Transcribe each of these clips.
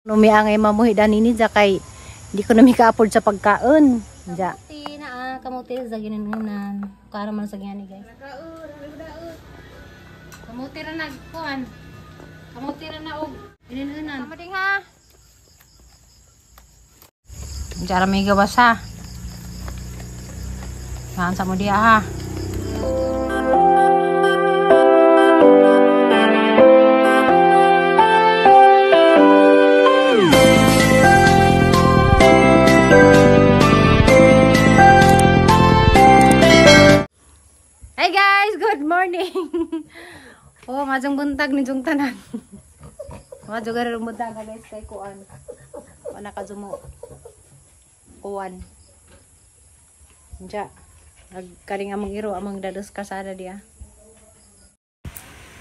Numiangay mamuhi danini ja kay di ko na mika-afford sa pagkaon. Ja. Kamuti na ah, kamuti sa ginununan. Kara man sa gani, guys. Kamuti ra nagkuan. Kamuti ra na og ginununan. Kamuti ha. Jara may gawas ha. Saan sa mo diya ha? Hey guys, good morning. Oh, majong buntag ni jong tanan. Majo garo buntag guys kay kuan. Wala ka jumo. Kuan. Diya. Nagkaling among iro among dados kasada diya.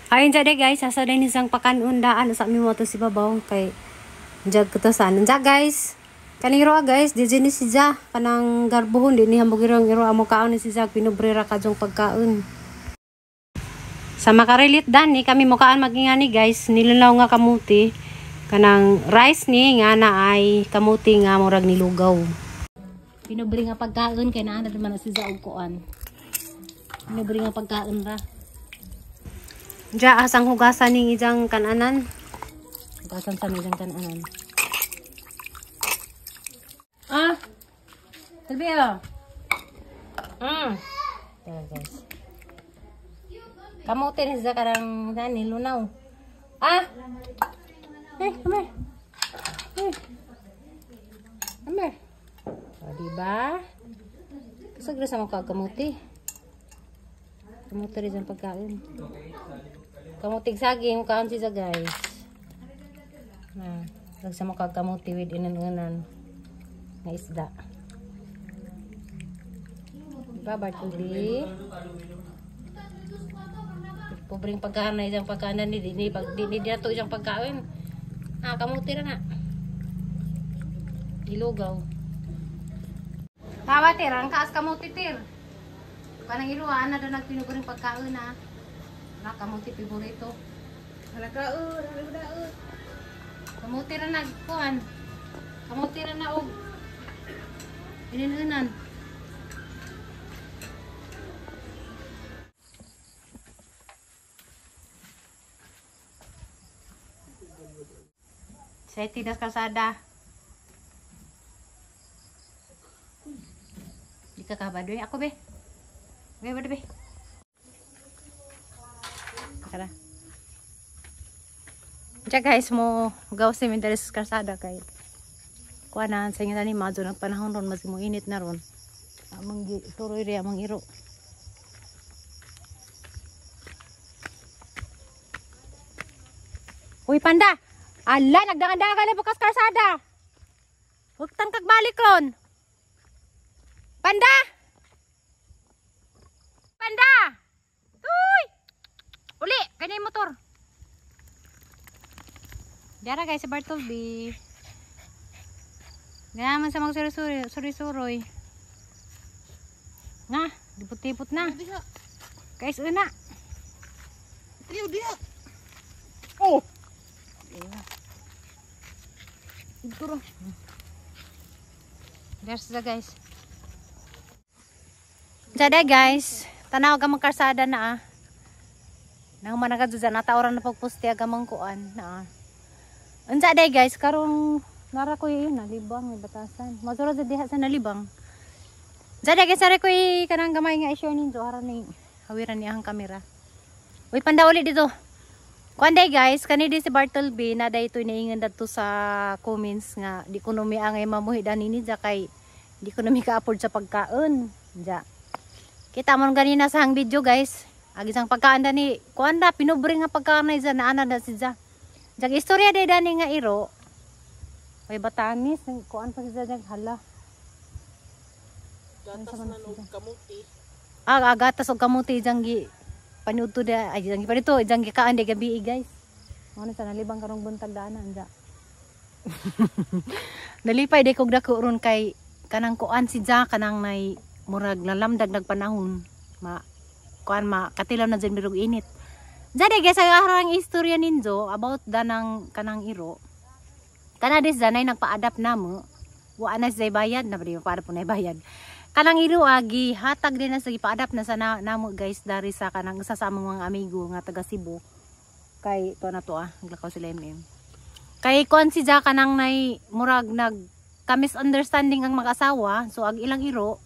Ayun dyan guys, asa din isang pakanundaan sa mi mo to si babaw kay jag kutasan. Diya guys. Kaning iro guys, di ni si Ja kanang garbohon di ni hambog iro ang iro amo kaon ni si Ja pinubrera ka jong pagkaon. Sa makarelate dan ni kami mukaan magingani guys, nilulaw nga kamuti kanang rice ni nga na ay kamuti nga murag nilugaw. Pinubre nga pagkaon kay naa na man si Ja og kuan. Pinubre nga pagkaon ra. Ja asang hugasan ning ijang kananan. Hugasan sa ijang kananan. Ah. Silvia. Teka guys. Kamuti ni siya karang dani lunaw. Ah. Hey, come here. Hey. Come here. O, diba? Kasag sa mga kamuti. Kamuti rin siyang pagkain. Kamutig saging, kaon siya guys. Na, sa mga kamuti with inununan na isda. Diba, Bartoli? Pobreng pagkain na isang pagkain na ni di pag di di to isang pagkain. Ah, kamuti ra na. Ilugaw. Tawa tir, ang kaas kamuti tir. Kanang iruan na doon nagpinubreng pagkain na. Na kamuti favorito. Kamuti ra nagkuan. Kamuti ra na og ininunan. Saya tidak kalsada. Di ka kabadoy ako be. Be be be. Tara. Diya guys mo gawas ni Menderes kalsada kay kuan na sa inyo tani madyo ng panahon ron mas mo init na ron. Among turoy ri among iro. Uy panda. Ala, nagdangan-dangan na bukas kalsada. Huwag tang kagbalik ron. Panda! Panda! Tuy! Uli, kanya yung motor. Diara guys, sa Bartleby. Ganaman sa mga suri-suroy. Na, dipot-tipot na. Guys, una. Oh! Duro. There's the guys. Sada guys, tanaw ka mang kalsada na ah. Nang managaduza na taoran na pagpusti aga mang kuan na. Unsa day guys, karong nara ko yun nalibang may batasan. Mazuro sa diha sa nalibang. Sada guys, sare ko kanang gamay nga i-share ninyo aron ni hawiran niya ang kamera. Uy, panda uli dito. Kuan day guys, kani di si Bartleby na day ito inaingan dadto sa comments nga di ko numiangay mamuhi danini ja kay di ko na mika-afford sa pagkaon. Ja. Kita mo ganina sa hang video guys. Agi sang pagkaon dani, kuan da pinubre nga pagkaon na isa naana da si ja. Jag istorya day dani nga iro. Oy Batanes, kuan pa si ja jag hala. Gatas na og kamuti. Ah, gatas og kamuti jang gi panuto da ay jang panito jang gikaan de gabi guys. Ano sa nalibang karong buntag daanan ja. Nalipay de kog dako ron kay kanang kuan si ja kanang nay murag nalamdag nagpanahon ma kuan ma katilaw na dyan mirog init. Ja de guys ang arang istorya ninyo about danang kanang iro. Kana dis zanay nagpa-adapt na mo. Wa na siya bayad na ba para po na bayad. Kanang iro gihatag din na sa gipa-adapt na sa namo guys dari sa kanang isa sa among mga amigo nga taga Cebu. Kay to na to naglakaw sila MM. Kay kuan si Ja kanang nay murag nag ka misunderstanding ang mag-asawa, so ag ilang iro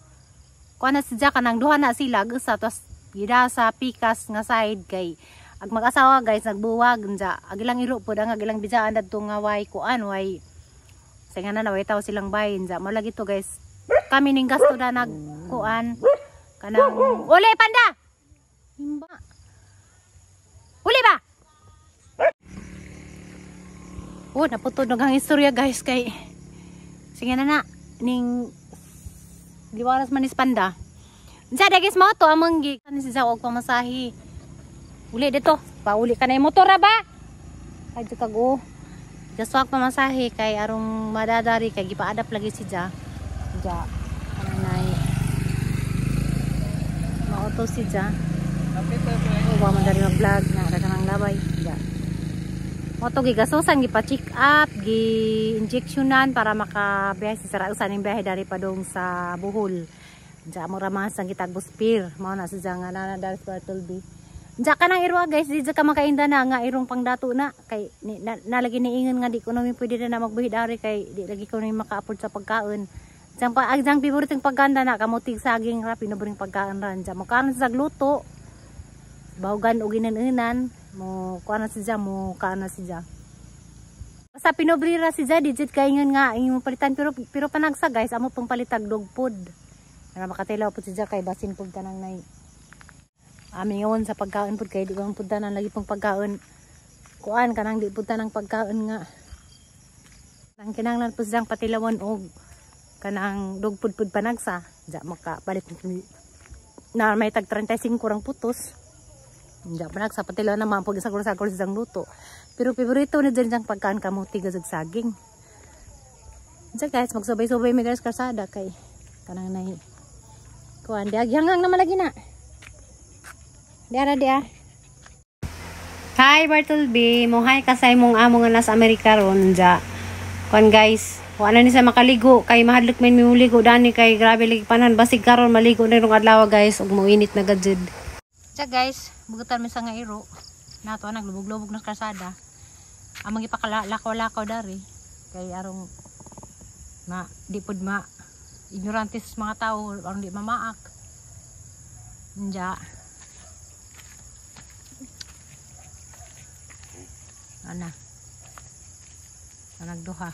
kuan na si Ja kanang duha na sila ag usa tas gida sa pikas nga side kay ag mag-asawa guys nagbuwag unja ag ilang iro pud ang ag ilang bidjaan dadto nga way kuan way sa nga na way taw silang bay unja mo lagi to guys kami ning gasto na nagkuan kanang uli panda himba uli ba. Oh, naputod ang istorya guys kay sige na na ning liwaras man is panda. Unsa da guys mo to among gi kan si og pamasahi. Uli dito, pauli ka na yung motor ra ba? Kadyo kag oh. Gaswag pamasahi kay arong madadari kay gipa-adapt lagi si Ja. Ja. Kanay. Maoto si Ja. Oh, wa man dari mag-vlog na ra kanang labay. Ja. Moto gigasusan gipa-check up, gi-injectionan para makabiyahe si Sarausan ning biyahe dari padung sa Bohol. Diya mo ramasan kitag buspir, mao na si nga na dari sa Bartleby. Diya ka nang irwa guys, di ka makainda na nga irong pangdato na kay ni, nalagi niingon nga di ko namin pwede na magbuhi dari kay di lagi ko namin maka-afford sa pagkaon. Diyan pa ag diyang favorite pagkanda na kamutig saging ra pinoboring pagkaon ra. Diya mo kanon sa gluto. Bawgan og ginanunan mo kuan na si Ja mo kaan na si Ja. Basta pinobre ra si Ja digit kaingon nga imong palitan pero pero panagsa guys amo pang palitag dog food. Para makatilaw pud si Ja kay basin pud kanang nay. Amingon sa pagkaon pud kay di ba pud tanan lagi pang pagkaon. Kuan kanang di pud tanang pagkaon nga. Ang kinahanglan pud siyang patilawan og kanang dog food pud panagsa. Ja makapalit na may tag 35 rang putos. Hindi pa nagsapatila naman pag isagol-sagol sa luto. Pero favorito ni dyan diyang pagkaan kamuti gazag saging. Diyan guys, magsubay-subay may guys karsada kay kanang nay. Kuan di agyangang naman lagi na. Di ara di ah. Hi Bartleby, mo hi kasay mong amo nga nasa Amerika ron ja. Kuan guys, wala ni sa makaligo kay mahadlok man mi muligo dani kay grabe lagi panan basig karon maligo na rong adlaw guys ug moinit na gajud. Diya guys, bugutan mi sa nga iro. Nato naglubog-lubog na karsada. Among ipakalakaw-lakaw dari kay arong ma di pud ma ignorantes mga tao arong di mamaak. Diya. Ana. Nagduha.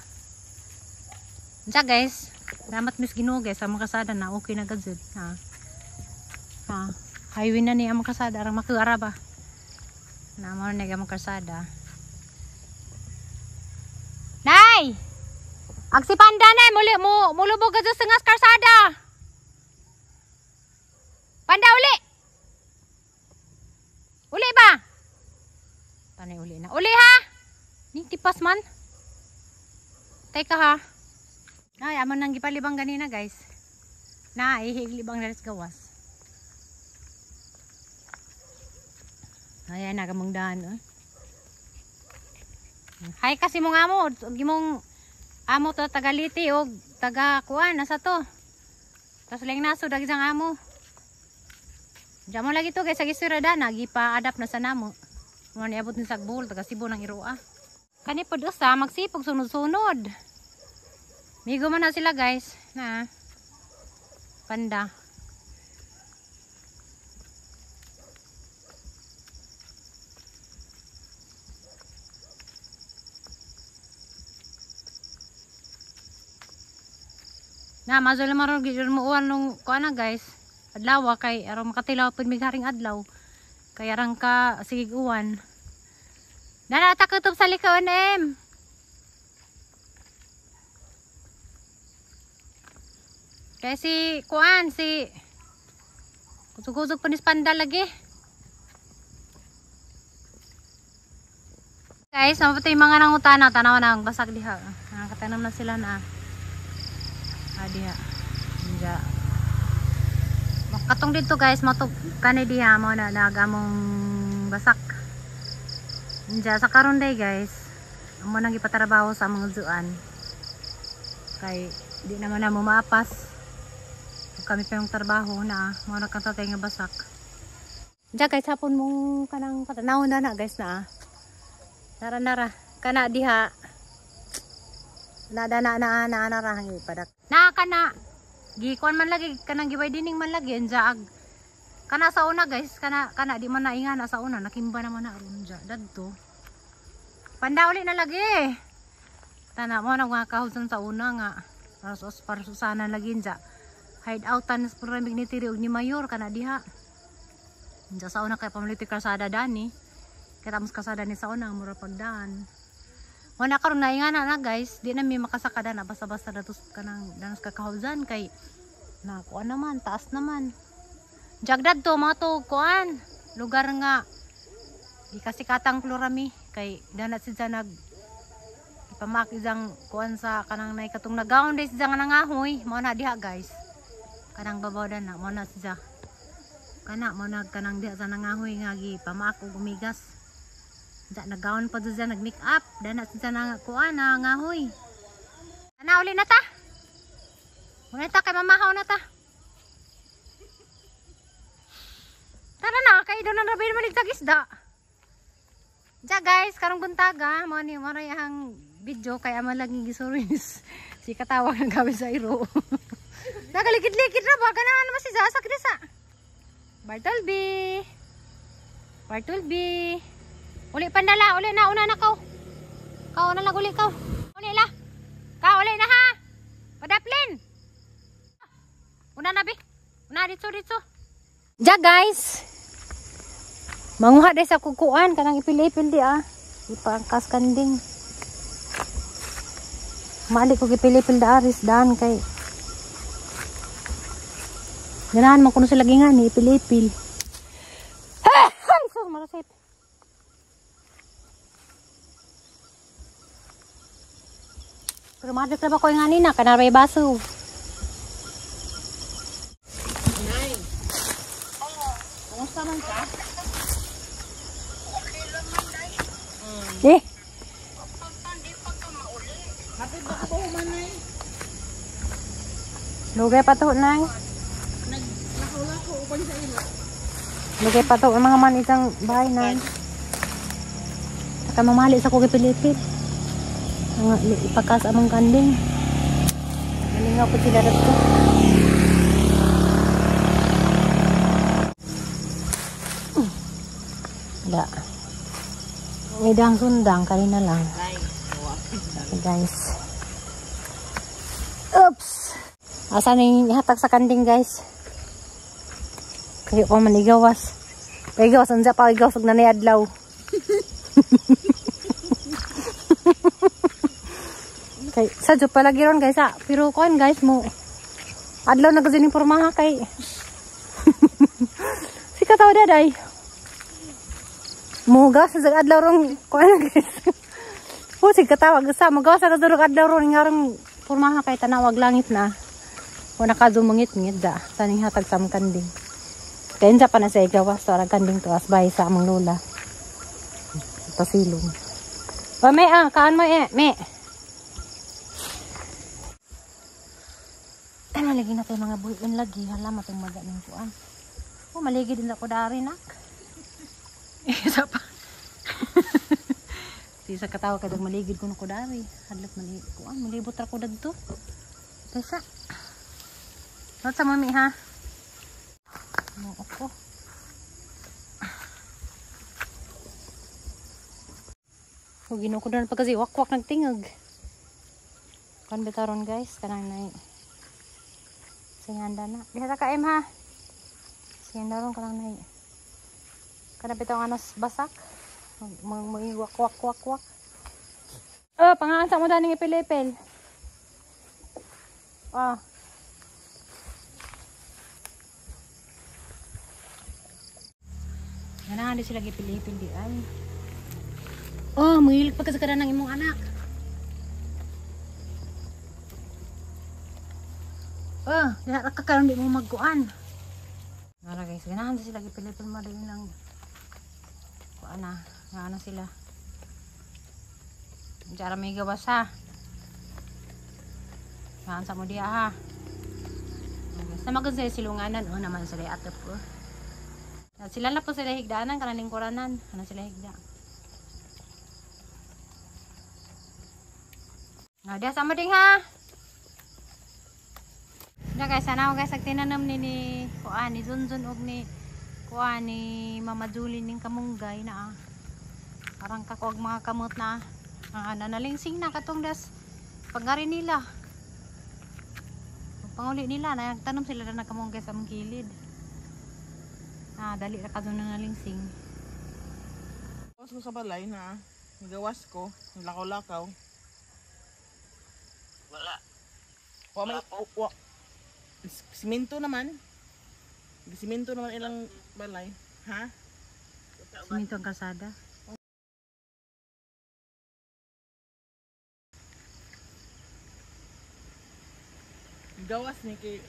Diya guys, salamat Miss Ginoo guys sa mga kasada na okay na gajud. Ha. Ha. Highway na ni ang kasada arang makuara ba. Na mo na ang kasada. Nay! Ag si panda nay muli mo mulubog ka sa ngas karsada. Panda uli. Uli ba? Panay uli na. Uli ha. Ni tipas man. Teka ha. Ay amo nang gipalibang ganina guys. Na ihiglibang na sa gawas. Ayan, nagamang daan. Oh. Hi kasi mong amo. Gimong amo to tagaliti o taga kuan. Nasa to. Tapos lang naso dag isang amo. Diyan mo lagi to guys. Sa gisura da. Nagipa-adapt na sa namo. Mga niabot ni sagbol. Taga Cebu ng Iroa. Kani pod usa magsipog sunod-sunod. Migo man na sila guys. Na. Panda. Na mazol maron gid mo uwan nung kuan na guys. Adlaw kay aron makatilaw pud migharing adlaw. Kay arang ka sige uwan. Nana takutob sa likaon em. Kay si kuan si kusog-kusog pa ni panda lagi. Guys, mapatay mga nangutana tanaw na ang basag diha. Nakatanom na sila na. Diha. Diya. Katong dito guys, matug kani diha mo na nagamong basak. Diya sa karon day guys. Amo nang ipatrabaho sa mga zuan. Kay di naman na mo maapas. Kami pa yung trabaho na mo na kang tatay nga basak. Diya guys, hapon mong kanang patanaw na na guys na. Nara nara kana diha. Na na na na na ra hangi padak. Na kana gikuan man lagi kanang giwidening man lagi unja ag kana sa una guys, kana kana di man nainga na sa una nakimba naman na aron dya dadto. Panda uli na lagi. Tana mo na mga kahulsan sa una nga para susanan lagi unja. Hide out tan sa programming ni Tiri og ni Mayor kana diha. Unja sa una kay pamuliti kalsada dani. Kay tamos kalsada ni sa una mura pagdaan. Wala karon nainga na na guys, di na mi makasaka na basta-basta datos kanang danos kakahulsan kay na kuan naman, taas naman. Jagdad to mga to kuan lugar nga di kasikatang klorami kay dana siya nag ipamak isang kuan sa kanang nay katong nagaon day siya nga nangahoy mao na diha guys. Kanang babaw na mao na siya. Kana mao na kanang diha sa nangahoy nga gi pamak og umigas. Da nagaon pa siya nag make up dana siya na kuan na ngahoy. Ana uli na ta. Uli ta kay mamahaw na ta. Tara na kay do na rabi maligtag isda. Ja guys, karong buntaga mo ni mo ang video kay ama lagi gisuris. Si katawag ng gabi sa iro. Nagalikid-likid ra ba ganahan naman si Zasak disa. Bartolby. Bartolby. Uli pandala, uli na una na kaw. Kaw na lang uli kaw. Uli la. Kaw uli na ha. Padaplin. Una na bi. Una dito dito. Ja guys. Manguha day sa kukuan kanang ipil-ipil di ah. Ipangkas kanding. Mali ko gipil-ipil da aris daan kay ganahan man kuno sila gingan ni ipil-ipil. Ay, sus marasip. Pero madlik na ba ko yung anina kanang may baso. Nay. Kumusta man ka? Eh. Hapit ba ko man nay? Lugay pa to nay. Naglakaw ko uban sa imo. Lugay pa to mga man isang bahay nay. Saka mamali sa ko gipilipit. Ang ipakas among kanding. Galingaw po sila dito. Wala. May dang sundang kanina lang. Okay, guys. Oops. Asa na yung ihatag sa kanding guys? Kayo pa man igawas. Igawas unsa pa igawas og nanay adlaw. Kay sa jud palagi ron guys ah. Pero kuan guys mo adlaw na gud ning pormaha kay. Sika taw daday. Mugas sa adlaw rong kuan guys. Oh, sige katawag sa mugas sa kadurog adlaw ron nga rong pormaha kay tanawag langit na. Wala ka dumungit-ngit da. Saning hatag sa among kanding. Kaya pa na sa igawas to arang kanding tuas bahay sa among lola. Pasilong. O me ah, kaan mo eh, me. Ay, maligi na tayo mga buhiin lagi. Hala, matong maga ng kuan. Oh, maligi din ako dari nak. Isa pa. Sa katawa ka dag maligid ko na ko dari. Hadlok mali kuan, malibot ra ko dagto. Kaysa. Lot sa mami ha. Mo ako. O ginoo ko dan pag kasi wakwak nagtingog. Kan bitaron guys, kanang nay. Singanda na. Diha ta ka em ha. Singanda ron kanang nay. Kana bitaw anos basak. Mag wak wak wak wak. Oh, pangaansa mo daning ipil-ipil. Ah. Ganahan di sila gipil-ipil di ay. Oh, mangilig pa kasi kada ng imong anak. Oh, diha ra ka karon di mo magkuan. Ngara guys, ganahan di sila gipil-ipil mo din lang. Kuan na, ngana sila. Diyan may gawas ha. Saan sa mo diya ha. Sa magod sila silunganan oh naman sila atop ko. Sila na po sila higdaanan kanang lingkuranan. Ano sila higda. No, diya sa mo ding ha. Diya guys, sana ako guys, agtinanam ni kuan ni Zunzun og ni kuan ni Mama Julie ning kamunggay na ah. Parang kakuag mga kamot na ah, nanalingsing na katong das pagari nila. Panguli nila, nagtanom sila na nagkamunggay sa among gilid. Ah, dali ra kadto nangalingsing. Gawas ko sa balay na. Gawas ko. Lakaw-lakaw. Wala. Wa may wa, simento naman. Simento naman ilang balay. Ha? Simento ang kalsada. Gawas ni kay